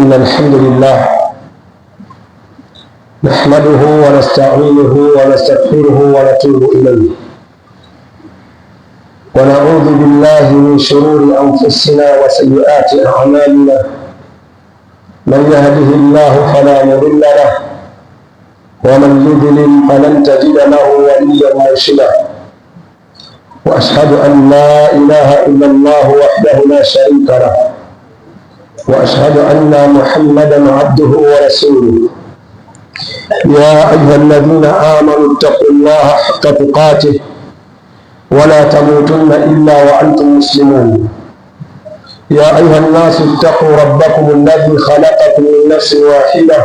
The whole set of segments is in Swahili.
إن الحمد لله نحمده ونستعينه ونستغفره ونتوب إليه، ونعوذ بالله من شرور أنفسنا وسيئات أعمالنا، من يهده الله فلا مضل له ومن يضلل فلن تجد له وليا مرشدا، وأشهد أن لا إله إلا الله وحده لا شريك له، وأشهد أن محمدا عبده ورسوله. يا أيها الذين آمنوا اتقوا الله حق تقاته ولا تموتن إلا وأنتم مسلمون. يا أيها الناس اتقوا ربكم الذي خلقكم من نفس واحدة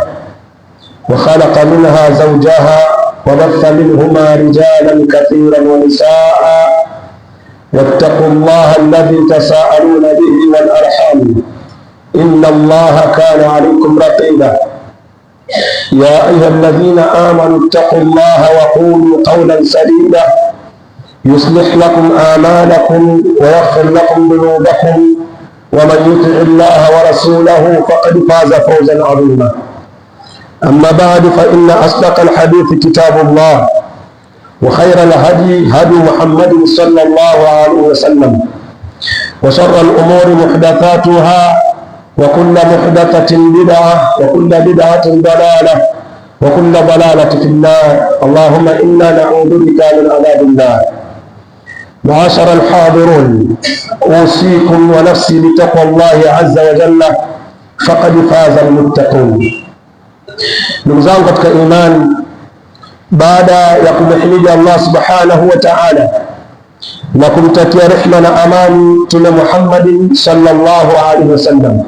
وخلق منها زوجها وبث منهما رجالا كثيرا ونساء، واتقوا الله الذي تساءلون به والأرحام إن الله كان عليكم رقيبا. يا أيها الذين آمنوا اتقوا الله وقولوا قولا سديدا يصلح لكم آمالكم ويغفر لكم ذنوبكم، ومن يطع الله ورسوله فقد فاز فوزا عظيما. أما بعد، فإن أصدق الحديث كتاب الله، وخير الهدي هدي محمد صلى الله عليه وسلم، وشر الأمور محدثاتها، وكل محدثة بدعة، وكل بدعة ضلالة، وكل ضلالة في النار. اللهم إنا نعوذ بك من عذاب النار. معاشر الحاضرون، أوصيكم ونفسي بتقوى الله عز وجل، فقد فاز المتقون. Ndugu zangu katika imani, baada ya kumhimidi Allah subhanahu wa ta'ala na kumtakia rehma na amani Mtume Muhammadin sallallahu alaihi wasallam,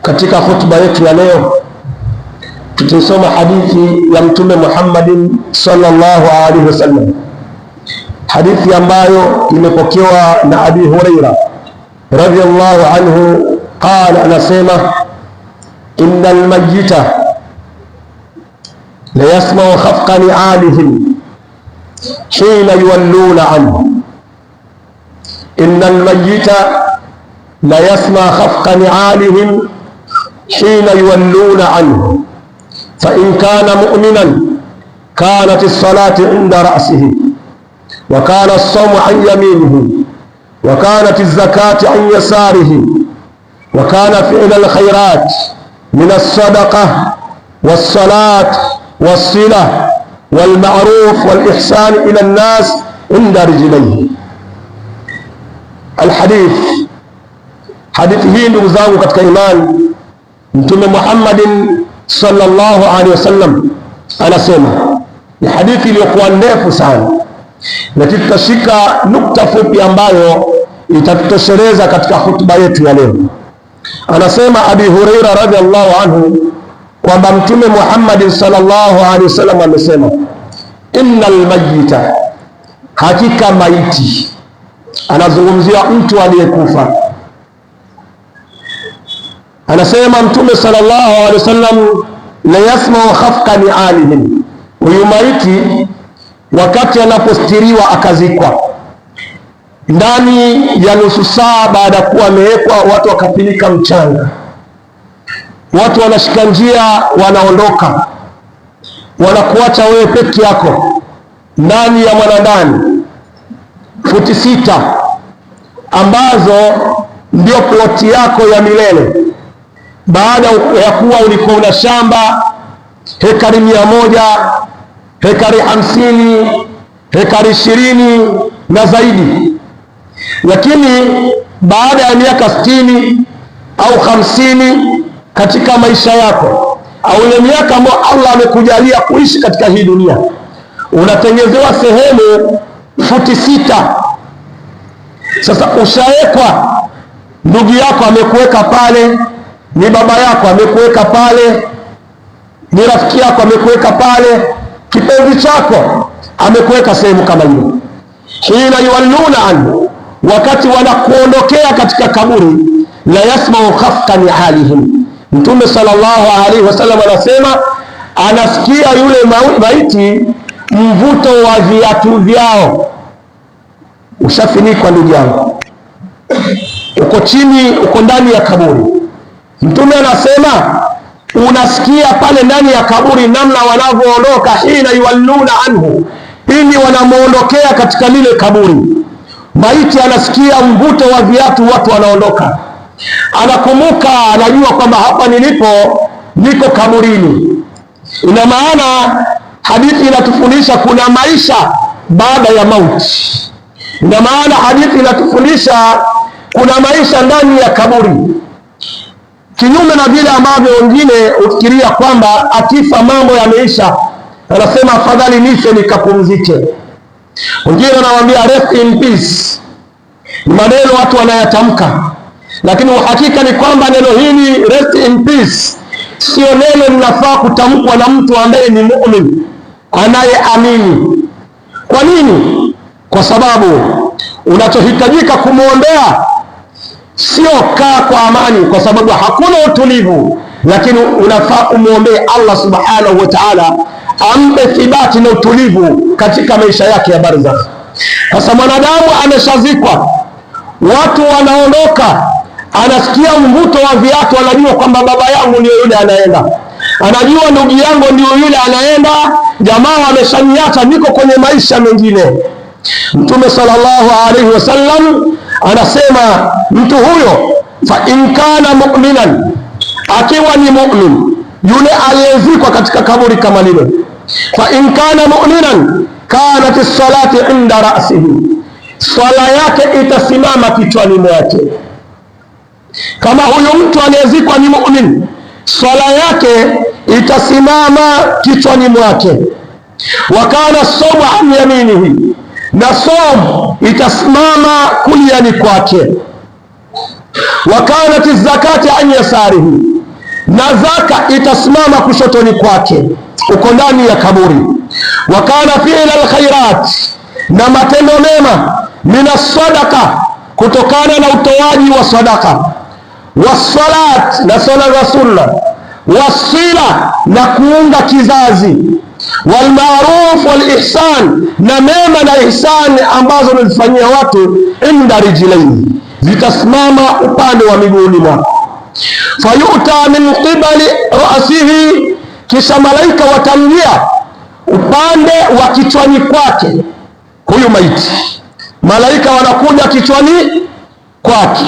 katika khutba yetu ya leo tutaisoma hadithi ya Mtume Muhammadin sallallahu alaihi wasallam, hadithi ambayo imepokewa na Abi Huraira radhiyallahu anhu qala, anasema: innal mayyita la yasma'u khafqa ni'alihim hina yuwalluna anhu, innal mayyita la yasma khafqa ni'alihim hina yuwalluna anhu, fa in kana mu'minan kanat as-salatu 'inda ra'sihi, wa kana as-sawmu 'an yaminihi, wa kanat az-zakatu 'an yasarihi, wa kana fi'lu al-khayrat min as-sadaqa was-salat was-sila wal-ma'ruf wal-ihsan ila an-nas 'inda rijlayhi. Alhadith, hadithi hii, ndugu zangu katika imani, Mtume Muhammadin sallallahu alaihi wasallam anasema, ni hadithi iliyokuwa ndefu sana, lakini tutashika nukta fupi ambayo itatutosheleza katika hutuba yetu ya leo. Anasema Abi Huraira radhiallahu anhu kwamba Mtume Muhammadin sallallahu alaihi wasallam amesema, innal mayyita, hakika maiti, anazungumzia mtu aliyekufa. Anasema Mtume sallallahu alaihi wasallam, la yasmau khafqa ni'alihim, huyu maiti wakati anapostiriwa akazikwa, ndani ya nusu saa baada ya kuwa amewekwa, watu wakapilika mchanga, watu wanashika njia, wanaondoka, wanakuacha wewe peke yako ndani ya mwanandani futi 6 ambazo ndio ploti yako ya milele, baada ya kuwa ulikuwa una shamba hekari 100, hekari 50, hekari 20 na zaidi, lakini baada ya miaka 60 au 50 katika maisha yako au ile miaka ambayo Allah amekujalia kuishi katika hii dunia, unatengezewa sehemu futi 6. Sasa ushawekwa, ndugu yako amekuweka pale, ni baba yako amekuweka pale, ni rafiki yako amekuweka pale, kipenzi chako amekuweka sehemu kama hiyo. Hina yuwalluna anhu, wakati wanakuondokea katika kaburi, la yasmau khafqa ni'alihim. Mtume sallallahu alaihi wasallam anasema anasikia yule maiti mvuto wa viatu vyao. Ushafinikwa ndugu yangu, uko chini, uko ndani ya kaburi. Mtume anasema unasikia pale ndani ya kaburi namna wanavyoondoka, hina yuwalluna anhu, pindi wanamwondokea katika lile kaburi. Maiti anasikia mvuto wa viatu, watu wanaondoka, anakumbuka, anajua kwamba hapa nilipo niko kaburini. Ina maana hadithi inatufundisha kuna maisha baada ya mauti. Ina maana hadithi inatufundisha kuna maisha ndani ya kaburi, kinyume na vile ambavyo wengine hufikiria kwamba akifa mambo yameisha, anasema afadhali nife nikapumzike. Wengine wanamwambia rest in peace. Ni maneno watu wanayatamka, lakini uhakika ni kwamba neno hili rest in peace sio neno linafaa kutamkwa na mtu ambaye ni mumin, anayeamini. Kwa nini? Kwa sababu unachohitajika kumwombea sio kaa kwa amani, kwa sababu hakuna utulivu, lakini unafaa umwombee Allah subhanahu wa ta'ala ampe thibati na utulivu katika maisha yake ya barzakh. Sasa mwanadamu ameshazikwa, watu wanaondoka, anasikia mvuto wa viatu, anajua kwamba baba yangu ndio yule anaenda, anajua ndugu yangu ndio yule anaenda, jamaa wameshaniacha, niko kwenye maisha mengine. Mtume sallallahu alaihi wasallam anasema mtu huyo, fa in kana mu'minan, akiwa ni mu'min yule aliyezikwa katika kaburi kama lile, fa in kana mu'minan kanat salati inda ra'sihi, swala yake itasimama kichwani mwake. Kama huyu mtu aliyezikwa ni mu'min, swala yake itasimama kichwani mwake. Wa kana sawmu an yaminihi, na som itasimama kuliani kwake. Wa kanat zakati an yasarihi, na zaka itasimama kushotoni kwake, uko ndani ya kaburi. Wa kana fi'la alkhairat, na matendo mema, mina sadaka, kutokana na utoaji wa sadaka, wasalat, na sala za sunna, wasila, na kuunga kizazi, walmaruf walihsan, na mema na ihsan ambazo unazifanyia watu, inda rijlaini, zitasimama upande wa miguuni mwako. Fayuta min qibali rasihi, kisha malaika watamjia upande wa kichwani kwake huyu maiti, malaika wanakuja kichwani kwake.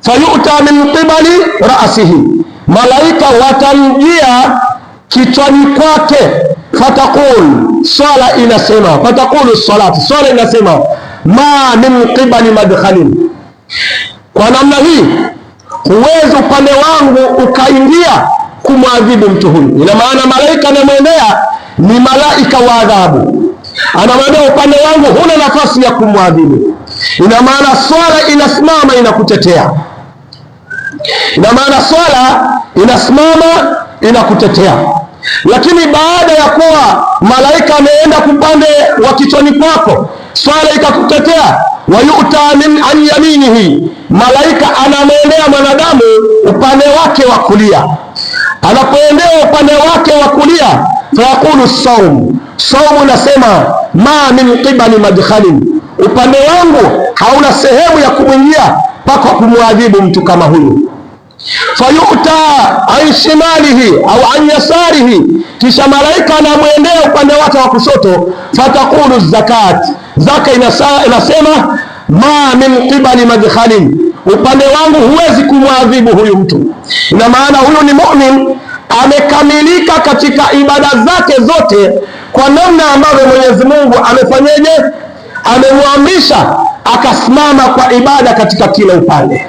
Fayuta min qibali rasihi, malaika watamjia kichwani kwake. Fataqul, swala inasema, fataqulu salati, swala inasema ma min qibali madkhalin. Kwa namna hii huwezi upande wangu ukaingia kumwadhibu mtu huyu. Ina maana malaika anamwendea ni malaika wa adhabu, anamwambia upande wangu huna nafasi ya kumwadhibu. Ina maana swala inasimama inakutetea, ina maana swala inasimama inakutetea. Lakini baada ya kuwa malaika ameenda kupande wa kichwani kwako, swala ikakutetea, wayuta min an yaminihi, malaika anamwendea mwanadamu upande wake wa kulia. Anapoendea upande wake wa kulia, fayaqulu saum, saumu nasema ma min qibali madkhalin, upande wangu hauna sehemu ya kumwingia paka kumwadhibu mtu kama huyu. Fayuta an shimalihi au an yasarihi, kisha malaika anamwendea upande wake wa kushoto. Fataqulu zakat, zaka inasema ma min qibali madkhalin, upande wangu huwezi kumwadhibu huyu mtu. Ina maana huyu ni mumin, amekamilika katika ibada zake zote kwa namna ambavyo Mwenyezi Mungu amefanyeje, amemwamrisha, akasimama kwa ibada katika kila upande.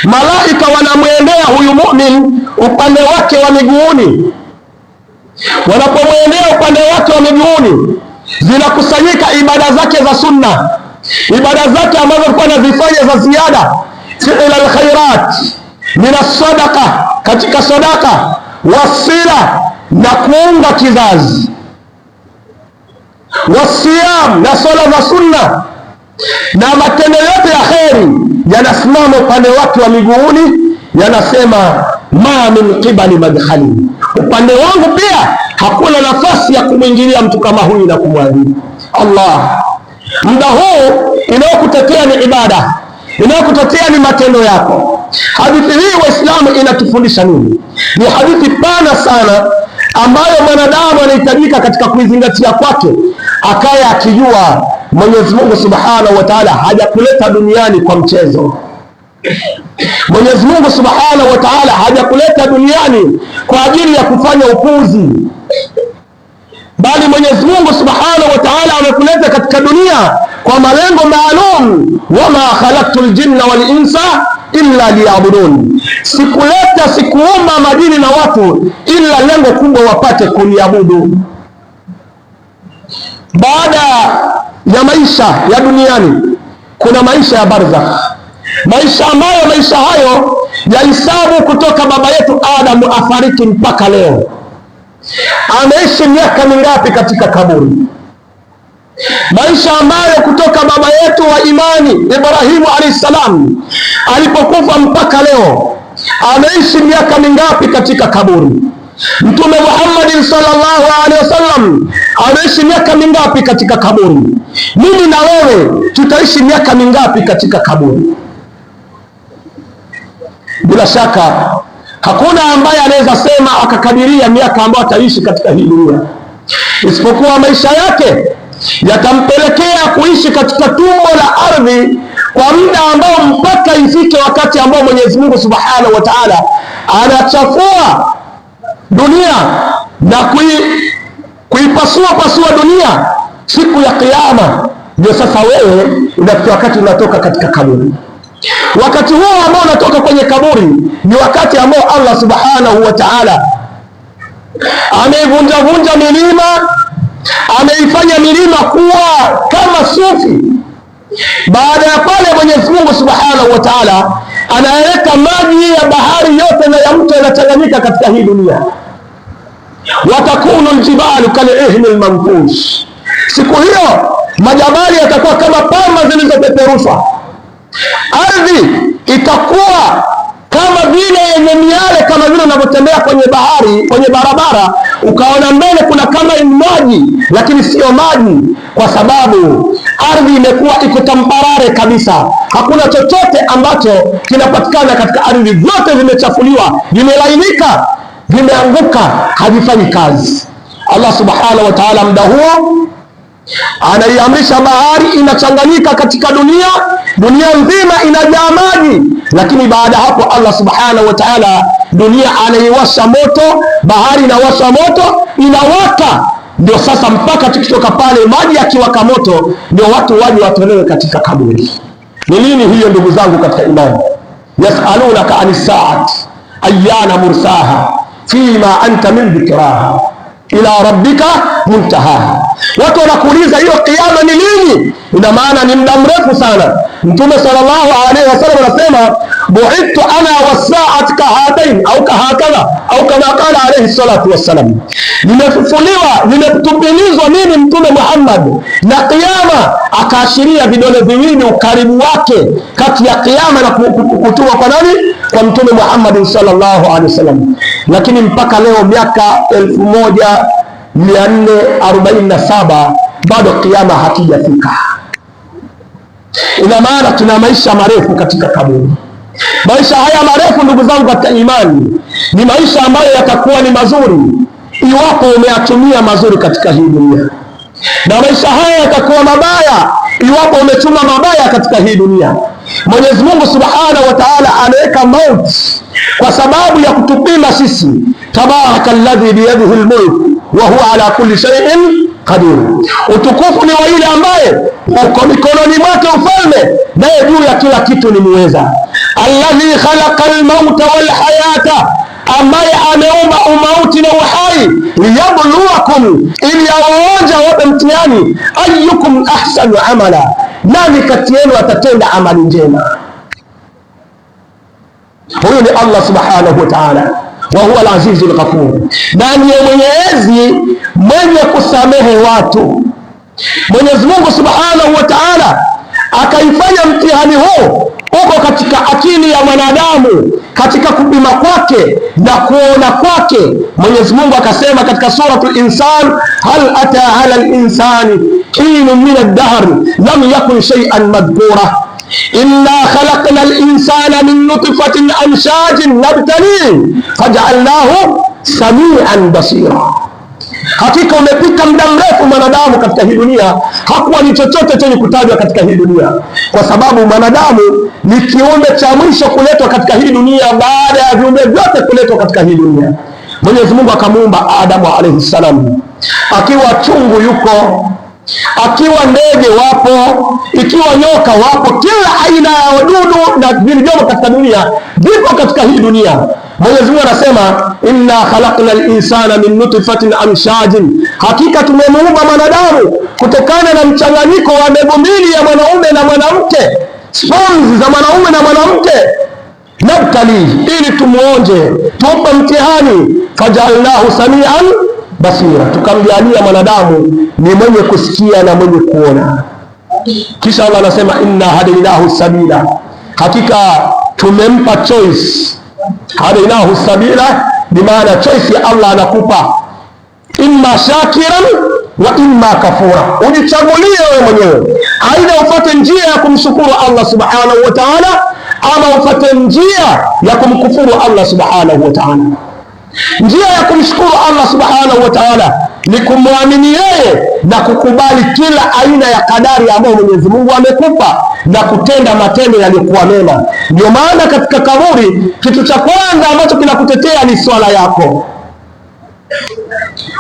Malaika wanamwendea huyu mumin upande wake wa miguuni. Wanapomwendea upande wake wa miguuni, zinakusanyika ibada zake za sunna, ibada zake ambazo alikuwa anazifanya za ziada, fi'l alkhairat min sadaqa, katika sadaka, wasila na kuunga kizazi, wasiyam na swala za sunna na matendo yote ya kheri yanasimama upande wake wa miguuni, yanasema ma min qibali madkhali, upande wangu pia hakuna nafasi ya kumwingilia mtu kama huyu na kumwadhibu. Allah, muda huu inayokutetea ni ibada, inayokutetea ni matendo yako. Hadithi hii Waislamu inatufundisha nini? Ni hadithi pana sana ambayo mwanadamu anahitajika katika kuizingatia kwake, akaye akijua Mwenyezi Mungu Subhanahu wa Ta'ala hajakuleta duniani kwa mchezo. Mwenyezi Mungu Subhanahu wa Ta'ala hajakuleta duniani kwa ajili ya kufanya upuzi, bali Mwenyezi Mungu Subhanahu wa Ta'ala amekuleta katika dunia kwa malengo maalum. Wama khalaqtul jinna wal insa illa liya'budun, sikuleta sikuumba majini na watu ila lengo kubwa wapate kuniabudu. Baada ya maisha ya duniani kuna maisha ya barzakh, maisha ambayo maisha hayo yahisabu kutoka baba yetu Adamu afariki mpaka leo. Ameishi miaka mingapi katika kaburi? Maisha ambayo kutoka baba yetu wa imani Ibrahimu alayhi salam alipokufa mpaka leo ameishi miaka mingapi katika kaburi? Mtume Muhammad sallallahu alaihi wasallam ameishi miaka mingapi katika kaburi? Mimi na wewe tutaishi miaka mingapi katika kaburi? Bila shaka hakuna ambaye anaweza sema akakadiria miaka ambayo ataishi katika hii dunia, isipokuwa maisha yake yatampelekea kuishi katika tumbo la ardhi kwa muda ambao mpaka ifike wakati ambao Mwenyezi Mungu Subhanahu wa Ta'ala anachafua dunia na kuipasua pasua dunia siku ya Kiyama. Ndio sasa wewe unafika wakati unatoka katika kaburi. Wakati huo ambao unatoka kwenye kaburi ni wakati ambao Allah Subhanahu wa Ta'ala ameivunjavunja milima, ameifanya milima kuwa kama sufi. Baada ya pale, Mwenyezi Mungu Subhanahu wa Ta'ala anayaleta maji ya bahari yote na ya mto yanachanganyika katika hii dunia. Watakunu aljibalu kalihni almanfush, siku hiyo majabali yatakuwa kama pamba zilizopeperushwa. Ardhi itakuwa kama vile yenye miale, kama vile unavyotembea kwenye bahari, kwenye barabara, ukaona mbele kuna kama maji, lakini sio maji, kwa sababu ardhi imekuwa iko tambarare kabisa. Hakuna chochote ambacho kinapatikana katika ardhi, vyote vimechafuliwa, vimelainika, vimeanguka, havifanyi kazi. Allah subhanahu wa ta'ala muda huo anaiamrisha bahari inachanganyika katika dunia, dunia nzima inajaa maji. Lakini baada hapo Allah subhanahu wa ta'ala dunia anaiwasha moto, bahari inawasha moto, inawaka. Ndio sasa mpaka tukitoka pale maji yakiwaka moto, ndio watu waje watolewe katika kaburi. Ni nini hiyo, ndugu zangu katika imani? Yasalunaka ani saati ayyana mursaha fima anta min dhikraha ila rabbika muntahaha. Watu wanakuuliza hiyo kiama ni lini? Ina maana ni muda mrefu sana. Mtume sallallahu alaihi wasallam anasema buithtu ana wasaati kahatain au kahakadha au kama qala alaihi salatu wassalam, nimefufuliwa, nimetumilizwa mimi Mtume Muhammad na kiama, akaashiria vidole viwili ukaribu wake kati ya kiama na kutumwa kwa nani? Kwa Mtume Muhammad sallallahu alaihi wasallam. Lakini mpaka leo miaka 1447 bado kiama hakijafika. Ina maana tuna maisha marefu katika kaburi. Maisha haya marefu, ndugu zangu katika imani, ni maisha ambayo yatakuwa ni mazuri iwapo umeyatumia mazuri katika hii dunia, na maisha haya yatakuwa mabaya iwapo umechuma mabaya katika hii dunia. Mwenyezi Mungu Subhanahu wa Ta'ala ameweka mauti kwa sababu ya kutupima sisi. Tabaraka alladhi biyadihi almulk wa huwa ala kulli shay'in qadir, utukufu ni wa yule ambaye uko mikononi mwake ufalme, naye juu ya kila kitu ni muweza. Alladhi khalaqa almauta walhayata, ambaye ameumba umauti na uhai, liyabluwakum, ili awaonja wape mtihani, ayyukum ahsanu amala, nani kati yenu atatenda amali njema. Huyu ni Allah subhanahu wa ta'ala, wa huwa al-azizu al-ghafur, na ndiye mwenyezi mwenye kusamehe watu. Mwenyezi Mungu subhanahu wa ta'ala akaifanya mtihani huu uko katika akili ya mwanadamu, katika kupima kwake na kuona kwake. Mwenyezi Mungu akasema katika suratul Insan, hal ata ala linsani hinun min ad-dahr lam yakun shay'an madhkura. Inna khalaqna al-insana min nutfatin amshajin nabtalihi faj'alnahu samian basira. Hakika umepita muda mrefu mwanadamu katika hii dunia hakuwa ni chochote chenye kutajwa katika hii dunia, kwa sababu mwanadamu ni kiumbe cha mwisho kuletwa katika hii dunia baada ya viumbe vyote kuletwa katika hii dunia. Mwenyezi Mungu akamuumba Adamu alayhi salam, akiwa chungu yuko, akiwa ndege wapo, ikiwa nyoka wapo, kila aina ya wadudu na vilivyomo katika dunia vipo katika hii dunia. Mwenyezi Mungu anasema inna khalaqna al-insana min nutfatin amshajin, hakika tumemuumba mwanadamu kutokana na mchanganyiko wa mbegu mbili ya mwanaume na mwanamke, sperms za mwanaume na mwanamke, nabtali, ili tumuonje, tumpe mtihani, fajalnahu samian basira, tukamjalia mwanadamu ni mwenye kusikia na mwenye kuona. Kisha Allah anasema inna hadainahu sabila, hakika tumempa choice. Hadainahu sabila ni maana choice ya Allah anakupa imma shakiran wa imma kafura, ujichagulie wewe mwenyewe, aidha ufate njia ya kumshukuru Allah subhanahu wa ta'ala, ama ufate njia ya kumkufuru Allah subhanahu wa ta'ala. Njia ya kumshukuru Allah subhanahu wa ta'ala ni kumwamini yeye na kukubali kila aina ya kadari ambayo Mwenyezi Mungu amekupa na kutenda matendo yaliyokuwa mema. Ndio maana katika kaburi kitu cha kwanza ambacho kinakutetea ni swala yako.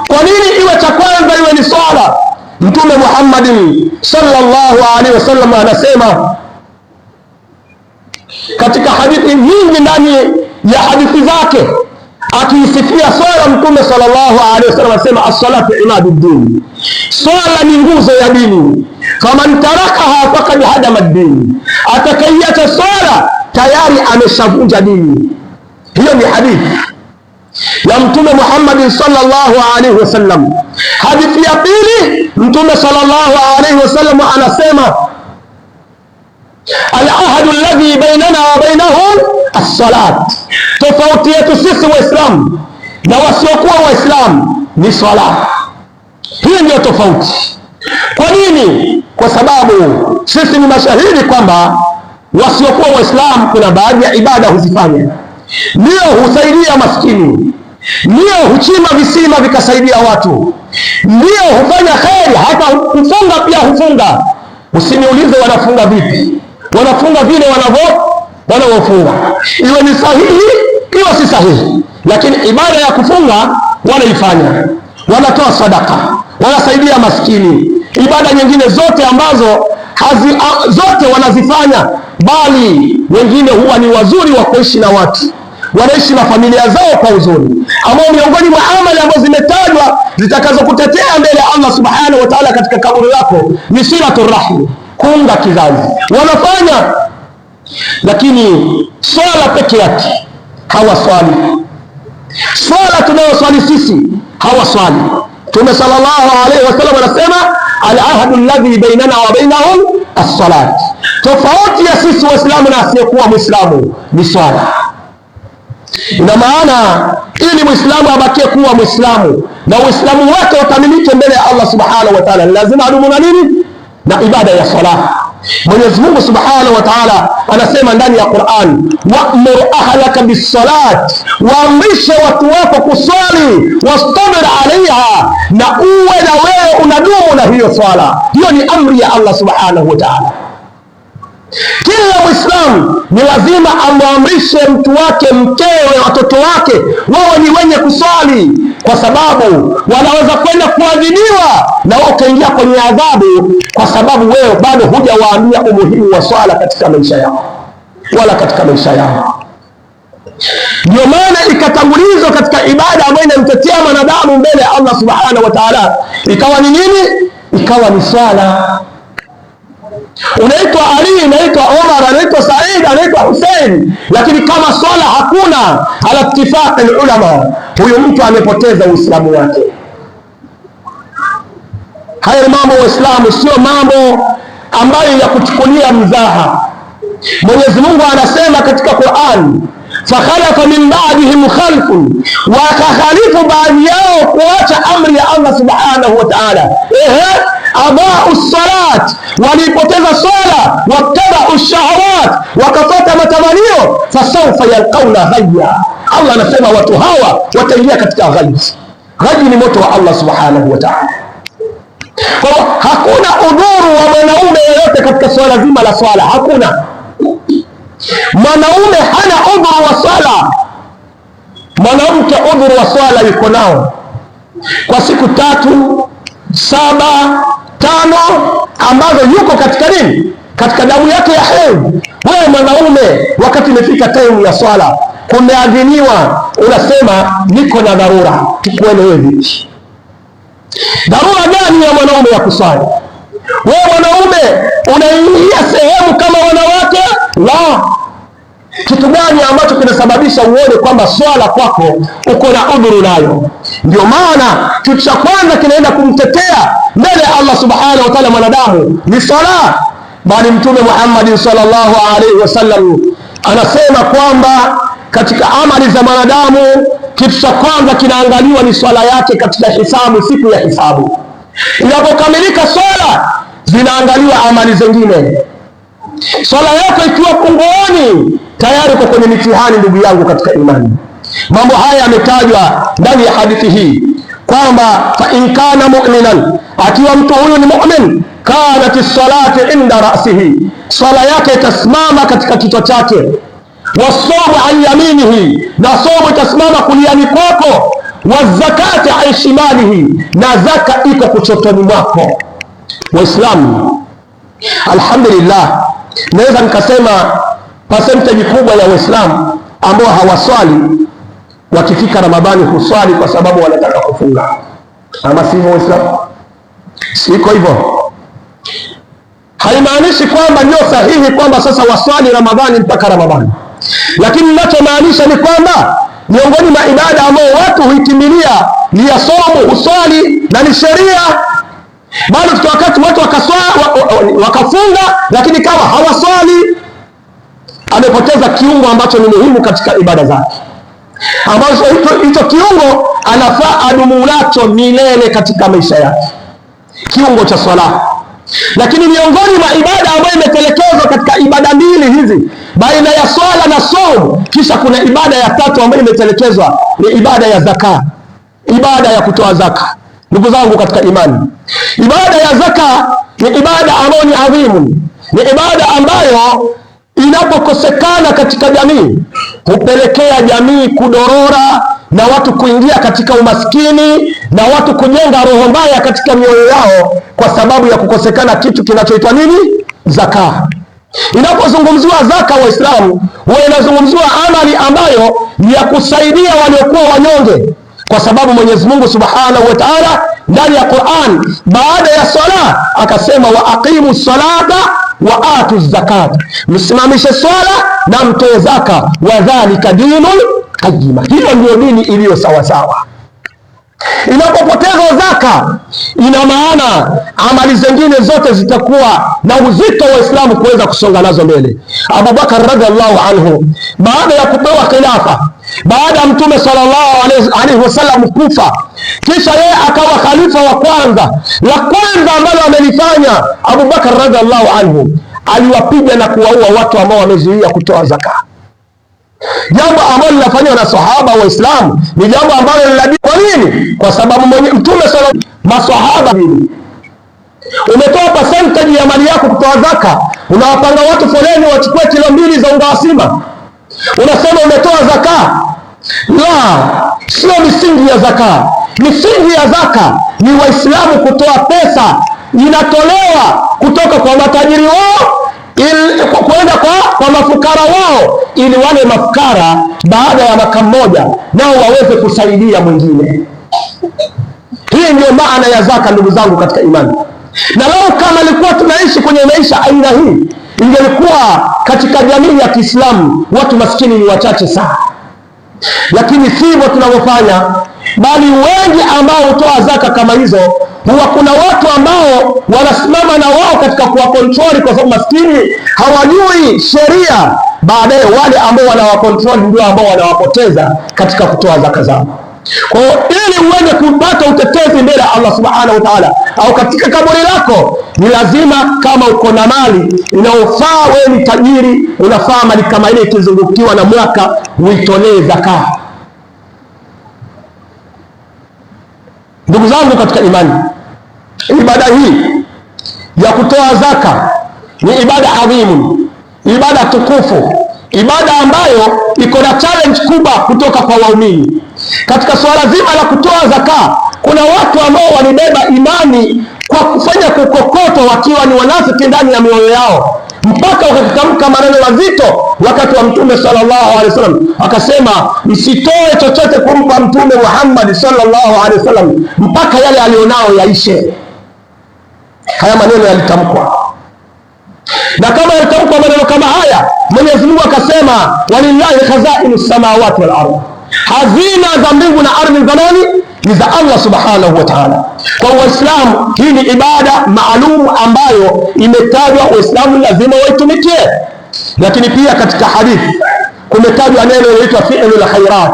Kwa nini iwe cha kwanza iwe ni swala? Mtume Muhammadin sallallahu alaihi wasallam anasema katika hadithi nyingi ndani ya hadithi zake akiisifia swala, Mtume sallallahu alaihi wasallam anasema as-salatu imaduddin, swala ni nguzo ya dini. Faman tarakaha faqad hadama ad-din, atakaiacha swala tayari ameshavunja dini. Hiyo ni hadithi ya Mtume Muhammad sallallahu alaihi wasallam. Hadithi ya pili, Mtume sallallahu alaihi wasallam anasema al-ahadu alladhi bainana wa bainahum as-salat, tofauti yetu sisi Waislamu na wasiokuwa Waislamu ni swala. Hii ndiyo tofauti. Kwa nini? Kwa sababu sisi ni mashahidi kwamba wasiokuwa Waislamu kuna baadhi ya ibada huzifanya, ndio husaidia maskini, ndio huchimba visima vikasaidia watu, ndio hufanya kheri, hata kufunga pia hufunga. Usiniulize wanafunga vipi, wanafunga vile wanavyofunga, iwe ni sahihi iwe si sahihi, lakini ibada ya kufunga wanaifanya, wanatoa sadaka, wanasaidia maskini, ibada nyingine zote ambazo zote wanazifanya, bali wengine huwa ni wazuri wa kuishi na watu, wanaishi na familia zao kwa uzuri, ambao miongoni mwa amali ambazo zimetajwa zitakazokutetea mbele ya Allah subhanahu wa ta'ala katika kaburi lako ni silatu rahmi, kuunga kizazi, wanafanya. Lakini swala peke yake hawaswali. Swala tunayoswali sisi hawaswali. Mtume sallallahu alaihi wasallam anasema al-ahdu alladhi bainana wa bainahum as-salat, tofauti ya sisi Waislamu na asiyekuwa Mwislamu ni swala. Ina maana ili Mwislamu abakie kuwa Mwislamu na Uislamu wake ukamilike mbele ya Allah subhanahu wa ta'ala, lazima adumu na nini? Na ibada ya swala. Mwenyezi Mungu subhanahu wa ta'ala anasema ndani ya Qur'an, wa'mur ahlaka bis-salat, waamrishe watu wako kuswali, wastabir alaiha, na uwe na wewe unadumu na hiyo swala. Hiyo ni amri ya Allah subhanahu wa ta'ala. Kila Mwislamu ni lazima amwamrishe mtu wake, mkewe, watoto wake wawe ni wenye kuswali, kwa sababu wanaweza kwenda kuadhibiwa na wao ukaingia kwenye adhabu, kwa sababu wewe bado hujawaambia umuhimu wa swala katika maisha yao wala katika maisha yao. Ndio maana ikatangulizwa katika ibada ambayo inamtetea mwanadamu mbele ya Allah subhanahu wa ta'ala, ikawa ni nini? Ikawa ni swala. Unaitwa Ali, unaitwa Omar, anaitwa Said, anaitwa Hussein, lakini kama swala hakuna, ala ittifaqi ulama, huyu mtu amepoteza Uislamu wake. Haya ni mambo Waislamu, sio mambo ambayo ya kuchukulia mzaha. Mwenyezi Mungu anasema katika Qur'an, fakhalafa min ba'dihim khalfun, wakakhalifu baadhi yao kuacha amri ya Allah subhanahu wa ta'ala. Ehe, Adau salat, waliipoteza swala, wattabau shahawat, wakafata matamanio. Fasaufa yalqauna ghayya, Allah anasema watu hawa wataingia katika ghayyi. Ghayyi ni moto wa Allah subhanahu wa ta'ala. Kwa hiyo hakuna udhuru wa mwanaume yeyote katika swala zima la swala, hakuna mwanaume hana udhuru wa swala. Mwanamke udhuru wa swala yuko nao kwa siku 3, 7, 5 ambazo yuko katika nini? Katika damu yake ya hedhi. Wewe mwanaume, wakati imefika time ya swala, kumeadhiniwa, unasema niko na dharura. Tukuelewe vipi? Dharura gani ya mwanaume ya kuswali? Wewe mwanaume unaingia sehemu kama wanawake? La. Kitu gani ambacho kinasababisha uone kwamba swala kwako uko na udhuru nayo? Ndio maana kitu cha kwanza kinaenda kumtetea mbele ya Allah subhanahu wa ta'ala mwanadamu ni swala. Bali Mtume Muhammad sallallahu alaihi wasallam anasema kwamba katika amali za mwanadamu kitu cha kwanza kinaangaliwa ni swala yake katika hisabu, siku ya hisabu. Inapokamilika swala, zinaangaliwa amali zingine. Swala yako ikiwa punguani, tayari uko kwenye mitihani, ndugu yangu katika imani. Mambo haya yametajwa ndani ya hadithi hii kwamba fa in kana mu'minan, akiwa mtu huyu ni mu'min, kanat salati inda ra'sihi, swala yake itasimama katika kichwa chake. Wasomu an yaminihi, na somu itasimama kuliani kwako. Wazakati an shimalihi, na zaka iko kuchotoni mwako. Waislamu, alhamdulillah, naweza nikasema percentage kubwa ya Waislamu ambao hawaswali wakifika Ramadhani huswali kwa sababu wanataka kufunga, ama sivyo? Waislamu, siko hivyo. Haimaanishi kwamba ndio sahihi kwamba sasa waswali Ramadhani mpaka Ramadhani, lakini ninachomaanisha ni kwamba miongoni mwa ibada ambayo watu huikimbilia ni ya somo, huswali na ni sheria. Bado tukiwa wakati watu wakafunga, lakini kama hawaswali, amepoteza kiungo ambacho ni muhimu katika ibada zake, ambacho hicho kiungo anafaa adumu nacho milele katika maisha yake, kiungo cha swala. Lakini miongoni mwa ibada ambayo imetelekezwa katika ibada mbili hizi, baina ya swala na saumu, kisha kuna ibada ya tatu ambayo imetelekezwa, ni ibada ya zaka, ibada ya kutoa zaka. Ndugu zangu katika imani, ibada ya zaka ni ibada ambayo ni adhimu, ni ibada ambayo inapokosekana katika jamii hupelekea jamii kudorora na watu kuingia katika umaskini na watu kujenga roho mbaya katika mioyo yao kwa sababu ya kukosekana kitu kinachoitwa nini? Zaka. Inapozungumziwa zaka, Waislamu, huwa inazungumziwa amali ambayo ni ya kusaidia waliokuwa wanyonge, kwa sababu Mwenyezi Mungu Subhanahu wa Ta'ala ndani ya Qur'an baada ya swala akasema, wa aqimu salata wa atu zakat, msimamishe swala na mtoe zaka, wa dhalika dinul qayyima, hiyo ndio dini iliyo sawasawa. Inapopotezwa zaka, ina maana amali zingine zote zitakuwa na uzito wa Waislamu kuweza kusonga nazo mbele. Abubakar radhiallahu anhu baada ya kupewa khilafa, baada ya Mtume sallallahu alaihi wasallam kufa, kisha yeye akawa khalifa wa kwanza. La kwanza ambalo amelifanya Abubakar radhiallahu anhu, aliwapiga na kuwaua watu ambao wamezuia kutoa zaka. Jambo ambalo linafanywa na sahaba Waislamu ni jambo ambalo linabi. Kwa nini? Kwa sababu Mtume sallallahu maswahaba, umetoa percentage ya mali yako kutoa zaka, unawapanga watu foleni wachukue kilo 2 za unga wa sima, unasema umetoa zaka. La, sio misingi ya zaka. Misingi ya zaka ni Waislamu kutoa pesa, inatolewa kutoka kwa matajiri wao kwenda kwa mafukara wao, ili wale mafukara baada ya mwaka mmoja nao waweze kusaidia mwingine. Hii ndio maana ya zaka, ndugu zangu katika imani. Na lau kama ilikuwa tunaishi kwenye maisha aina hii, ingelikuwa katika jamii ya Kiislamu watu maskini ni wachache sana, lakini sivyo tunavyofanya. Bali wengi ambao hutoa zaka kama hizo, huwa kuna watu ambao wanasimama na wao katika kuwakontroli, kwa sababu maskini hawajui sheria. Baadaye wale ambao wanawakontroli ndio ambao wanawapoteza katika kutoa zaka zao. Kwa hiyo ili uweze kupata utetezi mbele ya Allah subhanahu wa ta'ala au katika kaburi lako, ni lazima kama uko na mali inayofaa, wewe ni tajiri, unafaa mali kama ile ikizungukiwa na mwaka, uitolee zaka. Ndugu zangu katika imani, ibada hii ya kutoa zaka ni ibada adhimu, ibada tukufu, ibada ambayo iko na challenge kubwa kutoka kwa waumini. Katika suala zima la kutoa zaka, kuna watu ambao walibeba imani kwa kufanya kukokotwa, wakiwa ni wanafiki ndani ya mioyo yao, mpaka wakatamka maneno mazito wakati wa Mtume sallallahu alaihi wasallam, akasema msitoe chochote kumpa Mtume Muhammad sallallahu alaihi wasallam mpaka yale alionao yaishe. Haya maneno yalitamkwa, na kama yalitamkwa maneno kama haya, Mwenyezi Mungu akasema walillahi khazainu samawati wal ardh, hazina za mbingu na ardhi za nani? Ni za Allah subhanahu wa ta'ala. Kwa Waislamu, hii ni ibada maalum ambayo imetajwa, Waislamu lazima waitumikie. Lakini pia katika hadithi kumetajwa neno linaloitwa fi'lul khairat,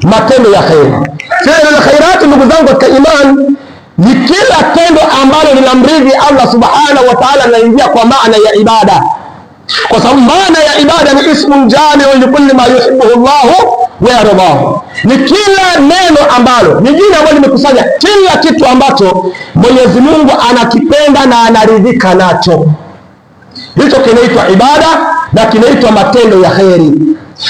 matendo ya kheri. Fi'lul khairat, ndugu zangu katika imani, ni kila tendo ambalo linamridhi Allah subhanahu wa ta'ala, linaingia kwa maana ya ibada, kwa sababu maana ya ibada ni ismun jamiun likulli ma yuhibbuhu Allahu wa yardahu, ni kila neno ambalo ni jina ambalo limekusanya kila kitu ambacho Mwenyezi Mungu anakipenda na anaridhika nacho. Hicho kinaitwa ibada na kinaitwa matendo ya kheri,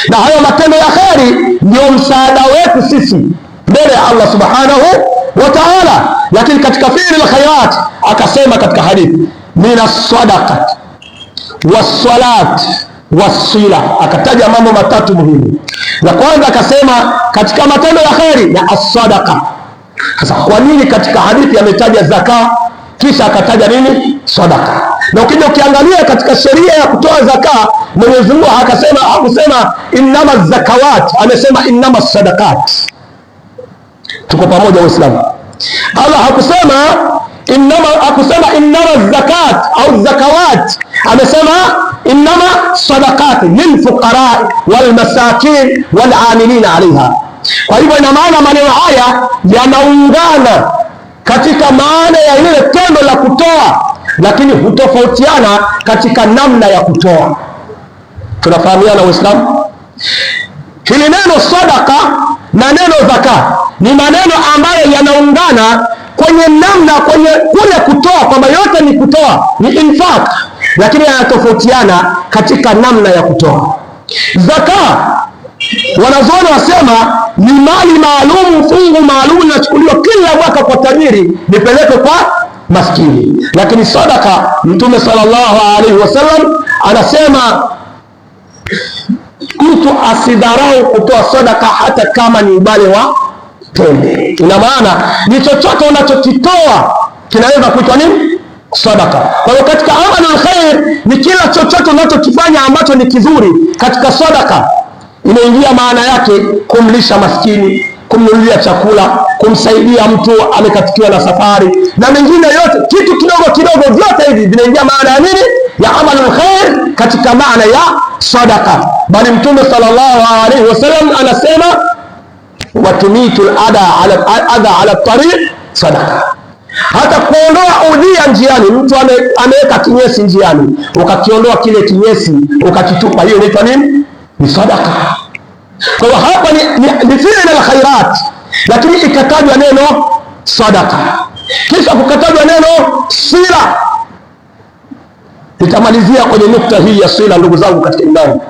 na hayo matendo ya kheri ndio msaada wetu sisi mbele ya Allah subhanahu wa ta'ala. Lakini katika fi'li alkhairat akasema katika hadithi, min as-sadaqat wassalat wasila, akataja mambo matatu muhimu. La kwanza akasema katika matendo ya kheri na as-sadaqa. Sasa kwa nini katika hadithi ametaja zaka kisha akataja nini? Sadaka. Na ukija ukiangalia katika sheria ya kutoa zaka, Mwenyezi Mungu akasema, hakusema innama zakawat, amesema innama sadaqat. Tuko pamoja Waislamu? Allah hakusema innama, hakusema innama zakat au zakawat, amesema innama sadaqat lilfuqara walmasakin walamilina alaiha. Kwa hivyo ina maana maneno haya yanaungana katika maana ya lile tendo la kutoa, lakini hutofautiana katika namna ya kutoa. Tunafahamiana Waislamu? Hili neno sadaka na neno zaka ni maneno ambayo yanaungana kwenye namna, kwenye kule kutoa, kwamba yote ni kutoa, ni infaq, lakini yanatofautiana katika namna ya kutoa. Zaka wanazuoni wasema ni mali maalum, fungu maalum linachukuliwa kila mwaka kwa tajiri lipelekwe kwa maskini. Lakini sadaka, Mtume sallallahu alaihi wasallam anasema mtu asidharau kutoa sadaka hata kama ni ubale wa tende. Ina maana ni chochote unachokitoa kinaweza kuitwa nini? Sadaka. Kwa hiyo katika amalul khair ni kila chochote unachokifanya ambacho ni kizuri katika sadaka inaingia maana yake kumlisha maskini, kumnunulia chakula, kumsaidia mtu amekatikiwa na safari na mengine yote, kitu kidogo kidogo, vyote hivi vinaingia maana ya nini? Ya amalul khair, katika maana ya sadaka. Bali Mtume sallallahu alaihi wasallam anasema watumitu adha ala tariq sadaka, hata kuondoa udhia njiani. Mtu ameweka kinyesi njiani, ukakiondoa kile kinyesi ukakitupa, hiyo inaitwa nini? Ni sadaka. Kwa hiyo hapa ni fi'l alkhairat, lakini ikatajwa neno sadaka, kisha kukatajwa neno sila. Nitamalizia kwenye nukta hii ya sila, ndugu zangu katika imani.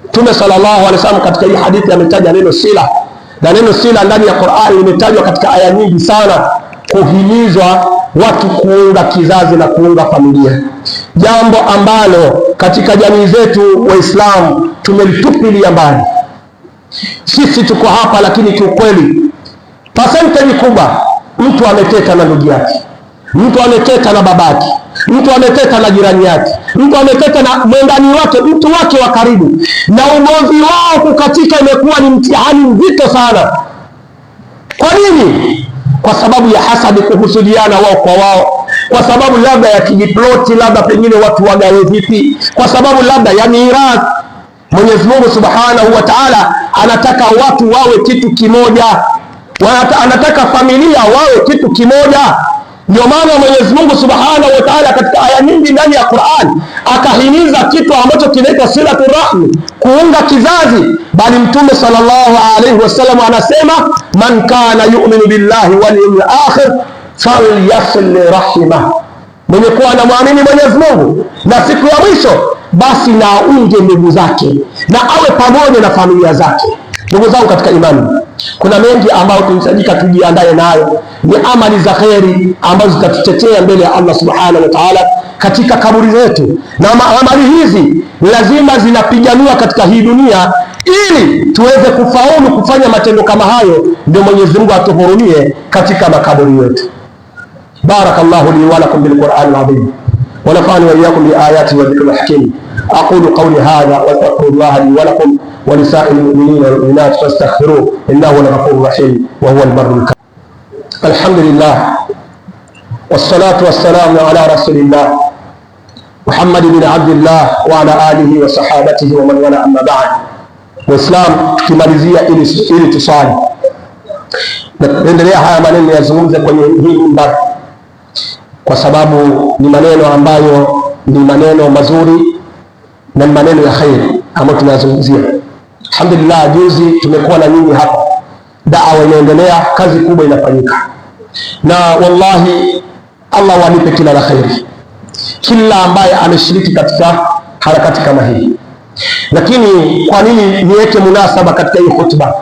Mtume sallallahu alaihi wasallam katika hii hadithi ametaja neno sila, na neno sila ndani ya Qur'an limetajwa katika aya nyingi sana, kuhimizwa watu kuunga kizazi na kuunga familia, jambo ambalo katika jamii zetu Waislamu tumelitupilia mbali. Sisi tuko hapa, lakini kiukweli percentage kubwa, mtu ameteta na ndugu yake, mtu ameteta na babake, mtu ameteta na jirani yake, mtu ameteta na mwendani wake, mtu wake wa karibu, na ugomvi wao kukatika imekuwa ni mtihani mzito sana. Kwa nini? Kwa sababu ya hasadi, kuhusudiana wao kwa wao, kwa sababu labda ya kijiploti, labda pengine watu wagawe vipi, kwa sababu labda ya mirathi. Mwenyezi Mungu Subhanahu wa Ta'ala anataka watu wawe kitu kimoja. Anataka familia wawe kitu kimoja. Ndio maana Mwenyezi Mungu Subhanahu wa Ta'ala katika aya nyingi ndani ya Qur'an akahimiza kitu ambacho kinaitwa silatu rahmi, kuunga kizazi. Bali Mtume sallallahu alaihi wasallam anasema, man kana yu'minu billahi wal yawmil akhir falyasil rahimah, mwenye kuwa anamwamini Mwenyezi Mungu na siku ya mwisho, basi na aunge ndugu zake na awe pamoja na familia zake. Ndugu zangu katika imani, kuna mengi ambayo tunahitajika tujiandae nayo, ni amali za kheri ambazo zitatutetea mbele ya Allah subhanahu wa ta'ala katika kaburi zetu, na amali hizi lazima zinapiganiwa katika hii dunia ili tuweze kufaulu kufanya matendo kama hayo, ndio Mwenyezi Mungu atuhurumie katika makaburi yetu. Barakallahu li wa lakum bil Qur'anil azim wa nafa'ani wa iyyakum bi ayati wa dhikril hakim. Aqulu qawli hadha wa astaghfirullaha li wa lakum wa lisa'iril mu'minina wal mu'minat fastaghfiruhu innahu huwal ghafurur rahim wa huwal barrul karim. Alhamdulillah wassalatu wassalamu ala rasulillah Muhammad bin Abdillah wa ala alihi wa sahabatihi wa man wala, amma ba'd. Waislam, tukimalizia ili tusali na tuendelea haya maneno yazungumze kwenye hii mimbar, kwa sababu ni maneno ambayo ni maneno mazuri na ni maneno ya kheri ambayo tunayazungumzia. Alhamdulillah, juzi tumekuwa na nyinyi hapa, da'wa inaendelea, kazi kubwa inafanyika, na wallahi Allah walipe kila la kheri kila ambaye ameshiriki katika harakati kama hii. Lakini kwa nini niweke munasaba katika hii khutba?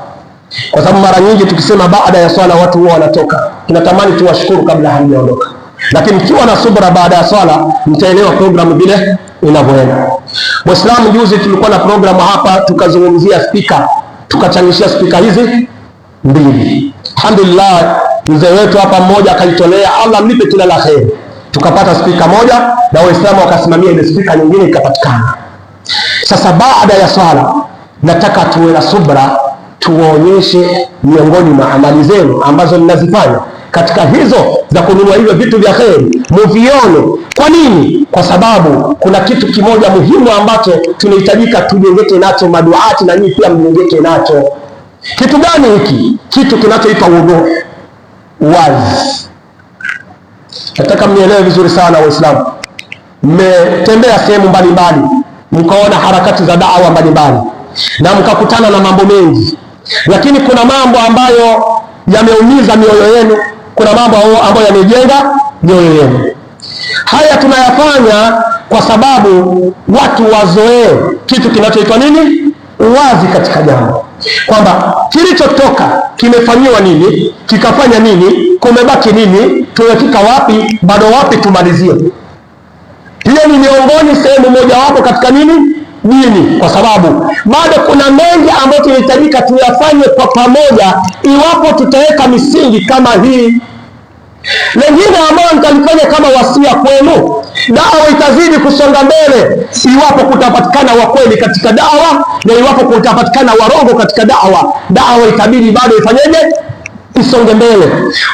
Kwa sababu mara nyingi tukisema baada ya swala watu huwa wanatoka, tunatamani tuwashukuru kabla hamjaondoka, lakini mkiwa na subra baada ya swala mtaelewa programu vile inavyoenda. Waislamu, juzi tulikuwa na programu hapa, tukazungumzia spika, tukachangishia spika hizi mbili. Alhamdulillah, mzee wetu hapa mmoja akaitolea, Allah mlipe kila la kheri. Tukapata spika moja na Waislamu wakasimamia ile spika nyingine ikapatikana. Sasa baada ya swala, nataka tuwe na subra, tuwaonyeshe miongoni mwa amali zenu ambazo mnazifanya katika hizo za kununua hivyo vitu vya kheri, muvione. Kwa nini? Kwa sababu kuna kitu kimoja muhimu ambacho tunahitajika tujengeke nacho maduati, na nyinyi pia mjengeke nacho. Kitu gani hiki? Kitu kinachoitwa wuduh, wazi. Nataka mnielewe vizuri sana Waislamu. Mmetembea sehemu mbalimbali, mkaona harakati za da'wa mbalimbali na mkakutana na mambo mengi, lakini kuna mambo ambayo yameumiza mioyo yenu, kuna mambo ambayo yamejenga mioyo yenu. Haya tunayafanya kwa sababu watu wazoee kitu kinachoitwa nini? Uwazi katika jambo, kwamba kilichotoka kimefanyiwa nini, kikafanya nini, kumebaki nini, tumefika wapi, bado wapi tumalizie. Hiyo ni miongoni sehemu mojawapo katika nini dini, kwa sababu bado kuna mengi ambayo tunahitajika tuyafanye kwa pamoja, iwapo tutaweka misingi kama hii. Lengine ambayo nitalifanya kama wasia kwenu, dawa itazidi kusonga mbele iwapo kutapatikana wakweli katika dawa na iwapo kutapatikana warongo katika dawa, dawa itabidi bado ifanyeje? Isonge mbele.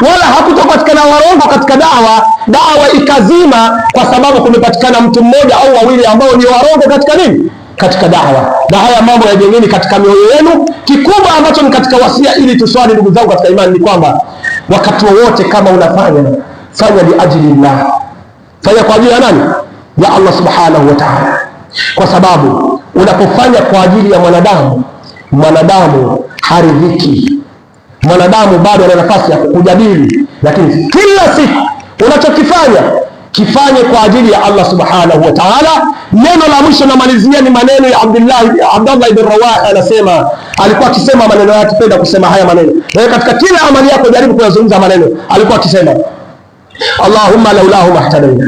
Wala hakutopatikana warongo katika dawa, dawa ikazima, kwa sababu kumepatikana mtu mmoja au wawili ambao ni warongo katika nini? Katika dawa. Na haya mambo yajengeni katika mioyo yenu. Kikubwa ambacho ni katika wasia, ili tuswali, ndugu zangu katika imani, ni kwamba wakati wowote kama unafanya, fanya liajli llah, fanya kwa ajili ya nani? Ya Allah subhanahu wa ta'ala, kwa sababu unapofanya kwa ajili ya mwanadamu, mwanadamu haridhiki. Mwanadamu bado ana nafasi ya kukujadili, lakini kila siku unachokifanya kifanye kwa ajili ya Allah subhanahu wa ta'ala. Neno la mwisho namalizia ni maneno ya Abdullah ibn Rawaha, anasema, alikuwa akisema maneno yake, penda kusema haya maneno, na katika kila amali yako jaribu kuyazungumza maneno. Alikuwa akisema, Allahumma laulahu mahtadaina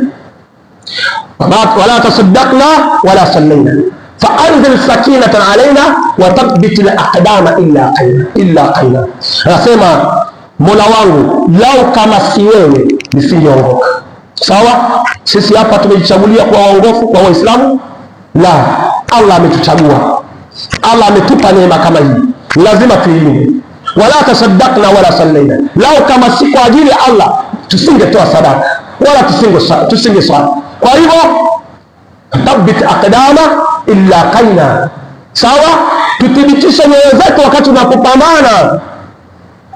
wala tasaddaqna wala sallaina faanzil sakinatan alaina wa thabbit alaqdama illa qaina. Anasema, Mola wangu, lau kama si wewe nisingeongoka. Sawa, sisi hapa tumejichagulia kuwa waongofu kwa Waislamu? La, Allah ametuchagua, Allah ametupa neema kama hii, lazima tuilinde. Wala tasaddaqna wala sallaina, lau kama si kwa ajili ya Allah tusingetoa sadaka wala tusinge swali. Kwa hivyo thabbit aqdama illa qaina, sawa, tuthibitishe nyoyo zetu wakati tunapopambana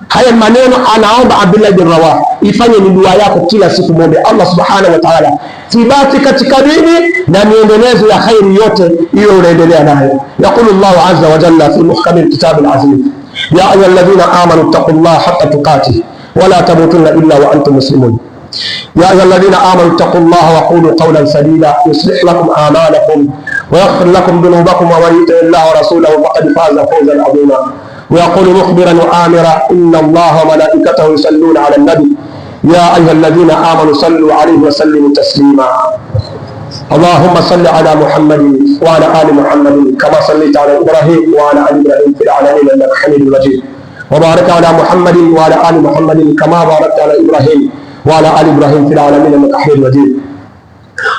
Haya maneno anaomba Abdullah bin Rawah, ifanye ni dua yako kila siku, muombe Allah subhanahu wa ta'ala thibati katika dini na miendelezo ya khairi yote hiyo unaendelea nayo. Yaqulu Allahu azza wa jalla fi muhkami alkitab alaziz, ya ayuha alladhina amanu ittaqullaha haqqa tuqatih wala tamutunna illa wa antum muslimun. يا أيها الذين آمنوا اتقوا الله وقولوا قولا سديدا يصلح لكم أعمالكم ويغفر لكم ذنوبكم ومن يطع الله ورسوله فقد فاز فوزا عظيما. ويقول مخبرا وآمرا إن الله وملائكته يصلون على النبي يا أيها الذين آمنوا صلوا عليه وسلموا تسليما. اللهم صل على محمد وعلى آل محمد كما صليت على إبراهيم وعلى آل إبراهيم في العالمين إنك حميد مجيد. وبارك على محمد وعلى آل محمد كما باركت على إبراهيم وعلى آل إبراهيم في العالمين إنك حميد مجيد.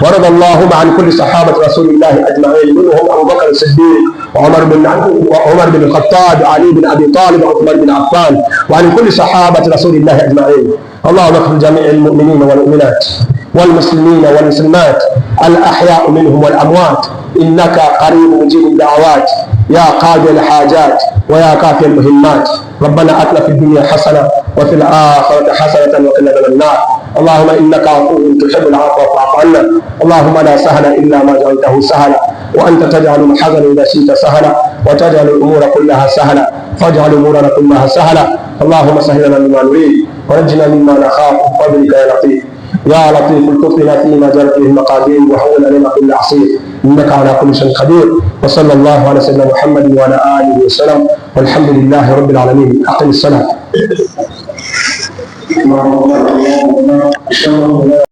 ورضى اللهم عن كل صحابة رسول الله أجمعين، منهم أبو بكر الصديق وعمر بن الخطاب، علي بن أبي طالب، وعثمان بن عفان، وعن كل صحابة رسول الله أجمعين. اللهم اغفر جميع المؤمنين والمؤمنات والمسلمين والمسلمات الأحياء منهم والأموات، إنك قريب مجيب الدعوات يا قاضي الحاجات ويا كافي المهمات. ربنا آتنا في الدنيا حسنة وفي الآخرة حسنة وقنا عذاب النار. اللهم إنك عفو تحب العفو فاعف عنا. اللهم لا سهل إلا ما جعلته سهلا، وأنت تجعل الحزن إذا شئت سهلا، وتجعل الأمور كلها سهلا، فاجعل أمورنا كلها سهلا. اللهم سهل لنا مما نريد ونجنا مما نخاف بفضلك يا لطيف. يا لطيف الطف لنا فيما جرت به المقادير، وهون علينا كل عسير، إنك على كل شيء قدير. وصلى الله على سيدنا محمد وعلى آله وسلم، والحمد لله رب العالمين. أقم الصلاة. الله.